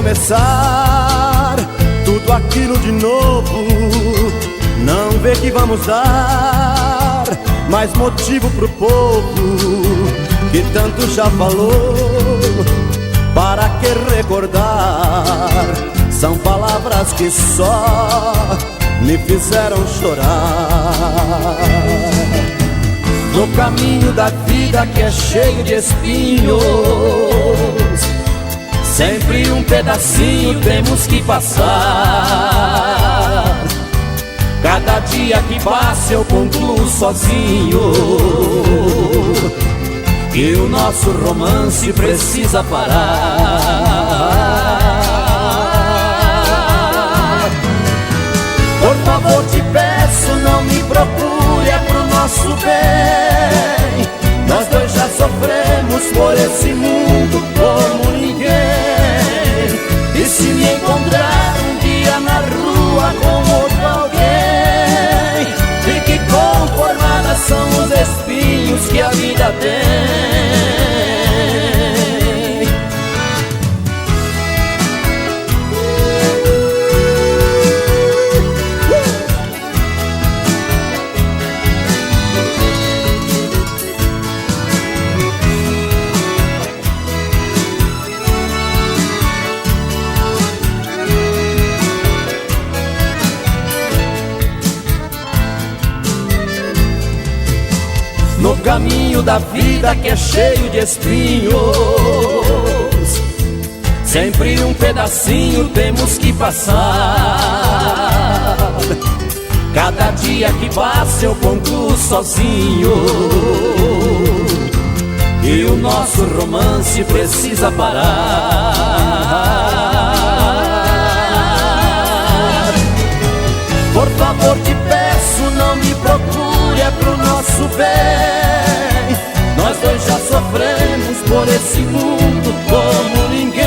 recomeçar tudo aquilo de novo? Não vê que vamos dar mais motivo pro povo que tanto já falou. Para que recordar? São palavras que só me fizeram chorar. No caminho da vida que é cheio de espinhos, sempre um pedacinho temos que passar. Cada dia que passa eu concluo sozinho que o nosso romance precisa parar. Por favor, te peço, não me procure, é pro nosso bem. Nós dois já sofremos por esse mundo como ninguém. E se me encontrar um dia na rua com outro alguém, fique conformada, são os espinhos que a vida tem. No caminho da vida que é cheio de espinhos, sempre um pedacinho temos que passar. Cada dia que passa eu concluo sozinho e o nosso romance precisa parar. Por favor, te peço, não me procure, é pro nosso bem. Nós dois já sofremos por esse mundo como ninguém.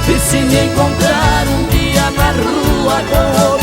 E se me encontrar um dia na rua com.